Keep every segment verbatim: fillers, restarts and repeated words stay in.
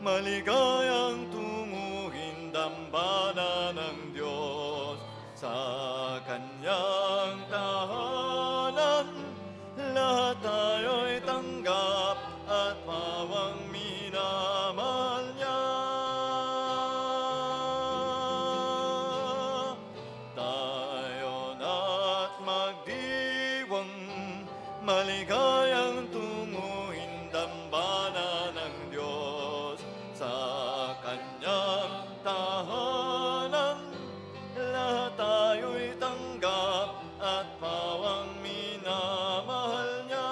Maligayang tungohin dambana ng Diyos sa kanyang tahanan. Lahat tayo'y tanggap at pawang minamahal niya. Tayo na't magdiwang, maligayang tungohin dambana ng Diyos sa kanyang tahanan. Lahat tayo'y tanggap at pawang minamahal niya.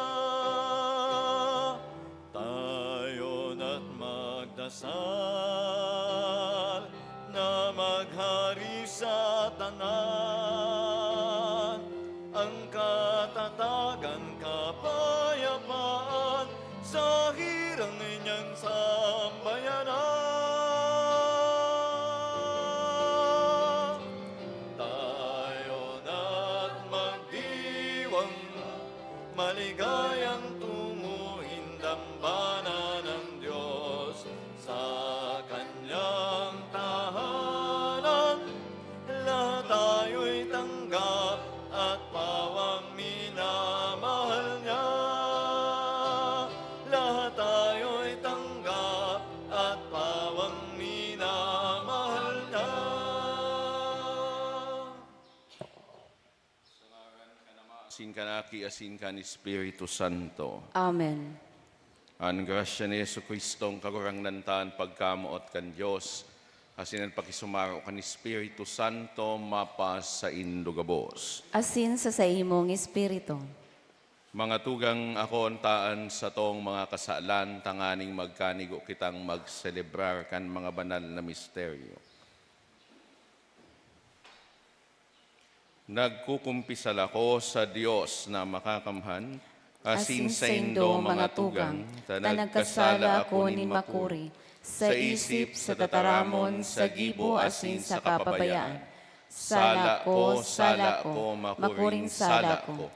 Tayo na't magdasal na maghari sa tanan ang katatagan, kapayapaan sa hirang niyang sambayanan. Tayo na't magdiwang, maligayang tungohin dambana ng Diyos sa kanyang tahanan. Lahat tayo'y tanggap at pawang minamahal niya. Lahat tayo'y tanggap at pawang minamahal niya. Sa ngaran kan Ama, asin kan Aki, asin kan Espiritu Santo. Amen. An grasya ni Jesu-Cristo, an Kagurangnan ta, an pagkamoot kan Dios, asin an pakisumaro kan Espiritu Santo, mapasaindo gabos. Asin sa saimong espiritu. Mga tugang, akoon ta an satong mga kasalan, tanganing magkanigo kitang magselebrar kan mga banal na misteryo. Nagkukumpisal ako sa Dios na Makakamhan, asin saindo, mga tugang, ta nagkasala ako nin makuri, sa isip, sa tataramon, sa gibo, asin sa kapabayaan. Sala ko, sala ko, makuring sala ko.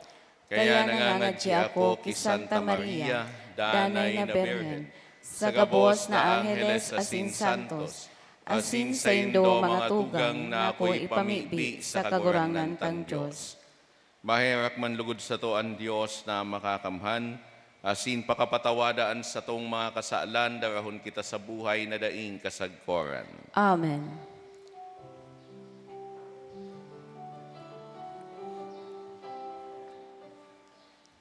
Kaya nangangadyi ako ki Santa Maria, danay na Birhen, sa gabos na angheles asin santos, asin saindo, mga tugang, na ako ipamibi sa Kagurangnan tang Dios. Maherak man lugod sato an Dios na Makakamhan, asin pakapatawada an satong mga kasalan, darahon kita sa buhay na daing kasagkoran. Amen.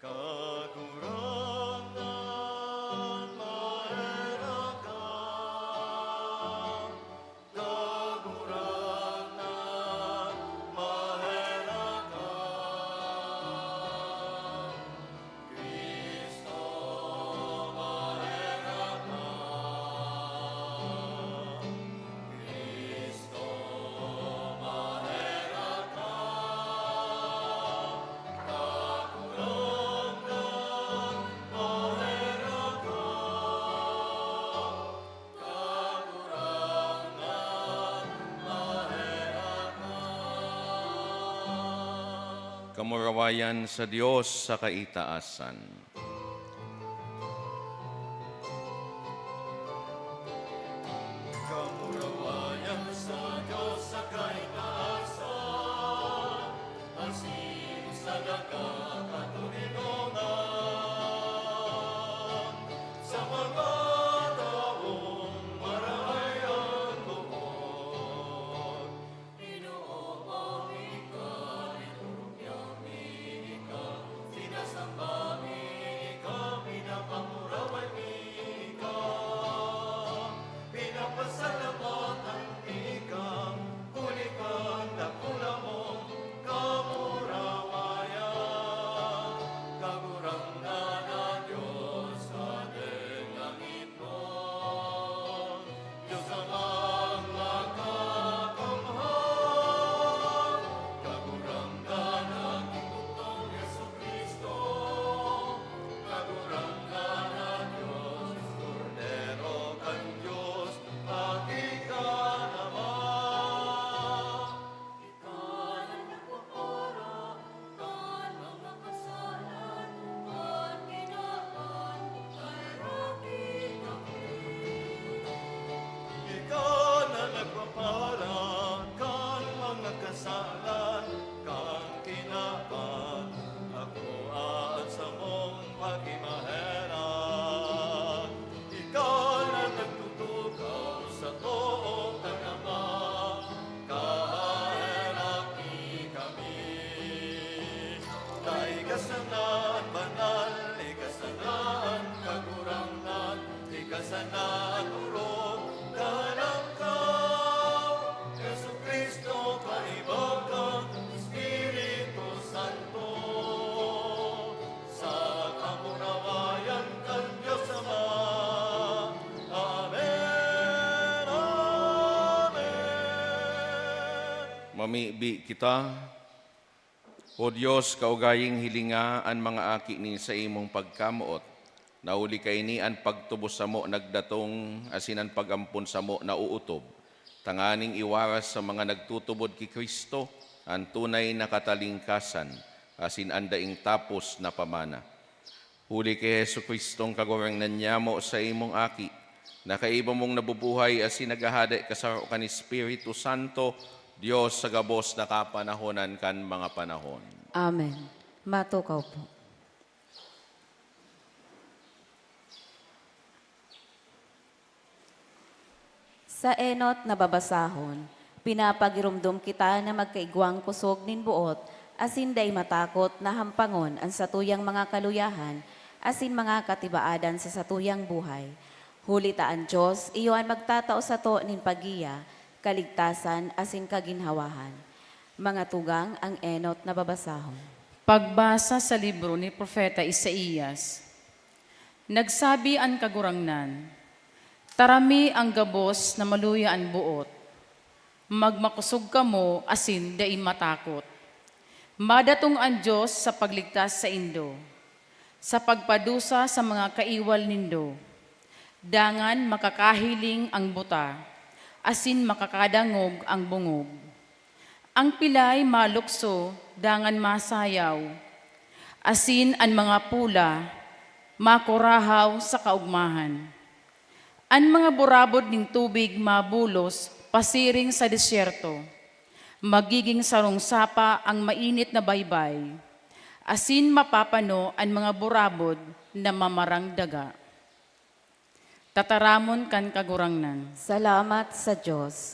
Kagurangnan, maherak ka. Kagurangnan, maherak ka. Cristo, maherak ka. Cristo, maherak ka. Kagurangnan, maherak ka. Kagurangnan, maherak ka. Kamurawayan sa Dios sa kaitaasan. Kamurawayan sa Dios sa kaitaasan, asin sa daga katunigongan, sa mga tawong marahay an buot. Ginoo, mayo ka, liturugya mi ika, sinasamba mi Nagorog ka lang ka, Jesucristo, kaiba kang Espiritu Santo, sa kamurawayan kan Dios Ama. Amen, amen. Mamibi kita. O Dios, kaugaying hilinga an mga aki nin saimong pagkamoot, na huli kaini an pagtubos samo nagdatong asin an pag-ampon samo naootob, tanganing iwaras sa mga nagtutubod ki Cristo an tunay na katalingkasan asin an daing tapos na pamana. Huli ki Jesu-Cristong Kagurangnan nyamo, saimong Aki, na kaiba mong nabubuhay asin naghahade kasaro kan Espiritu Santo, Dios sa gabos na kapanahonan kan mga panahon. Amen. Matukaw po. Sa enot na babasahon, pinapagiromdom kita na magkaigwang kosog nin boot asin dai matakot na hampangon an satuyang mga kaluyahan asin mga katibaadan sa satuyang buhay. Huli ta an Dios iyo an magtatao sato nin paggiya, kaligtasan asin kaginhawahan. Mga tugang, ang enot na babasahon. Pagbasa sa libro ni Propeta Isaias. Nagsabi an Kagurangnan, "Tarami an gabos na maluya an boot. Magmakosog kamo asin dai matakot. Madatong an Dios sa pagligtas saindo, sa pagpadusa sa mga kaiwal nindo. Dangan makakahiling ang buta, asin makakadangog ang bongog. Ang pilay malukso dangan masayaw, asin an mga pula makurahaw sa kaogmahan. An mga burabod nin tubig mabulos pasiring sa desyerto. Magiging sarong sapa ang mainit na baybay, asin mapapano an mga burabod na mamarang daga." Tataramon kan Kagurangnan. Salamat sa Dios.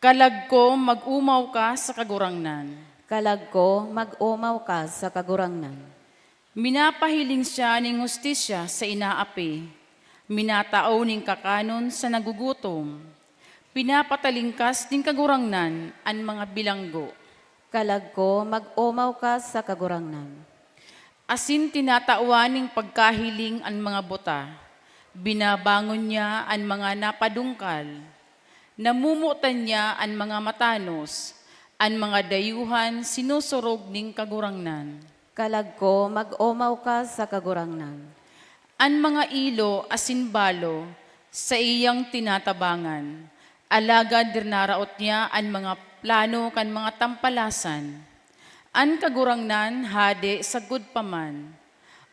Kalag ko, mag-omaw ka sa Kagurangnan. Kalag ko, mag-omaw ka sa Kagurangnan. Minapahiling siya nin hustisya sa inaapi, minatao nin kakanon sa nagugutom. Pinapatalingkas nin Kagurangnan an mga bilanggo. Kalag ko, mag-omaw ka sa Kagurangnan. Asin tinatawan nin pagkahiling an mga buta, binabangon niya an mga napadungkal, namomotan niya an mga matanos, an mga dayuhan sinusurog nin Kagurangnan. Kalag ko, mag-omaw ka sa Kagurangnan. An mga ilo asin balo saiyang tinatabangan, alagad dinaraot niya an mga plano kan mga tampalasan. An Kagurangnan hade sagkod pa man.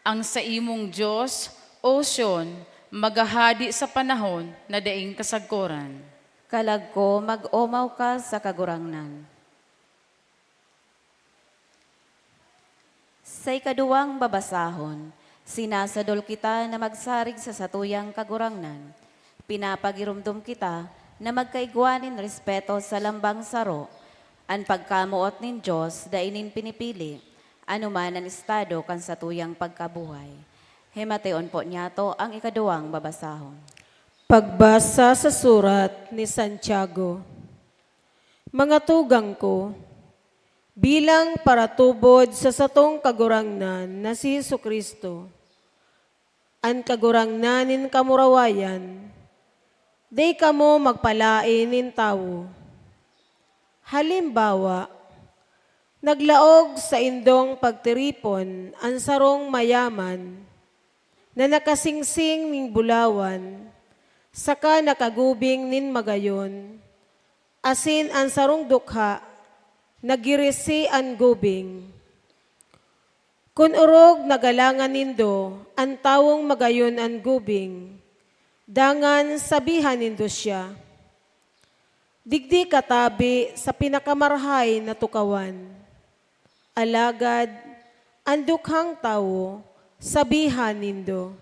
Ang saimong Dios, O Sion, maghahade sa panahon na daing kasagkoran. Kalag ko, mag-omaw ka sa Kagurangnan. Sa ikaduwang babasahon, sinasadol kita na magsarig sa satuyang Kagurangnan. Pinapagiromdom kita na magkaigwa nin respeto sa lambang saro. An pagkamoot nin Dios dai nin pinipili anoman an estado kan satuyang pagkabuhay. Himatayon po niyato ang ikaduwang babasahon. Pagbasa sa surat ni Santiago. Mga tugang ko, bilang paratubod sa satong Kagurangnan na si Jesu-Cristo, an Kagurangnan nin kamurawayan, dai kamo magpalaen nin tawo. Halimbawa, naglaog saindong pagtiripon an sarong mayaman na nakasingsing nin bulawan saka nakagubing nin magayon, asin an sarong dukha nagirisi an gubing. Kun orog na galangan nindo an tawong magayon an gubing, dangan sabihan nindo siya, "Digdi ka tabi sa pinakamarahay na tukawan." Alagad an dukhang tawo, sabihan nindo,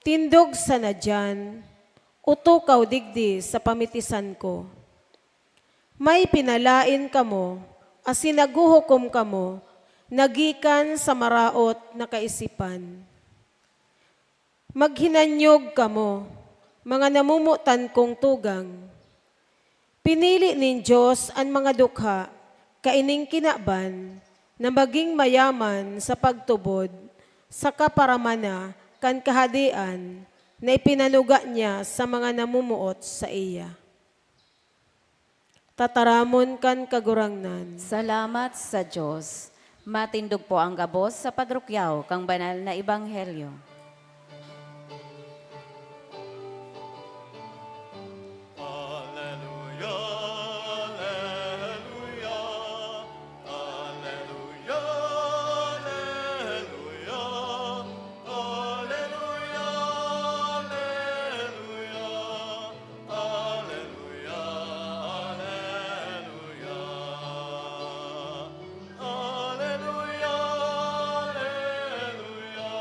"Tindog sana diyan, o tukaw digdi sa pamitisan ko." May pinalaen kamo asin naghuhukom kamo na gikan sa maraot na kaisipan. Maghinanyog kamo, Mga namomotan kong tugang, pinili nin Dios an mga dukha kaining kinaban na magin mayaman sa pagtubod saka paramana kan Kahadean na ipinanuga niya sa mga namomoot saiya. Tataramon kan Kagurangnan. Salamat sa Dios. Matindog po ang gabos sa pagrukyaw kan banal na ebanghelyo. Alleluia, alleluia, alleluia, alleluia, alleluia, alleluia. Alleluia, alleluia. Alleluia, alleluia.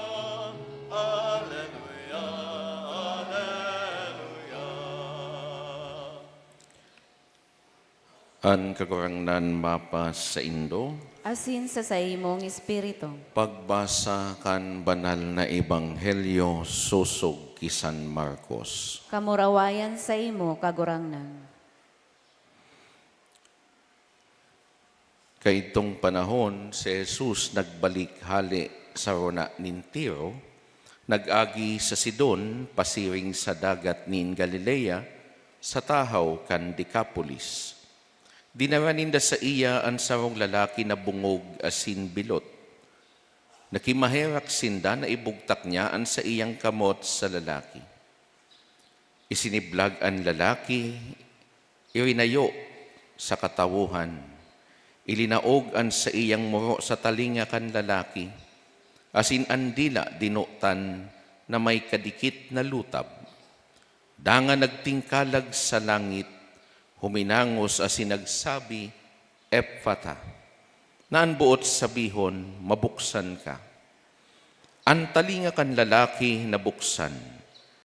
Alleluia, alleluia. An Kagurangnan mapasaindo. Asin sa saimong espiritu. Pagbasa kan Banal na Ebanghelyo sosog ki San Marcos. Kamurawayan saimo, Kagurangnan. Kaidtong panahon, si Jesus nagbalik hale sa rona nin Tiro, nag-agi sa Sidon pasiring sa dagat nin Galilea, sa tahaw kan Decapolis. Dinara ninda saiya an sarong lalaki na bungog asin bilot. Nakimaherak sinda na ibugtak niya an saiyang kamot sa lalaki. Isiniblag an lalaki, irinayo sa katawohan. Ilinaog an saiyang muro sa talinga kan lalaki, asin an dila dinotan na may kadikit na lutab. Dangan nagtingkalag sa langit, huminangos asin nagsabi, "Efata," na an boot sabihon, "Mabuksan ka." An talinga kan lalaki nabuksan,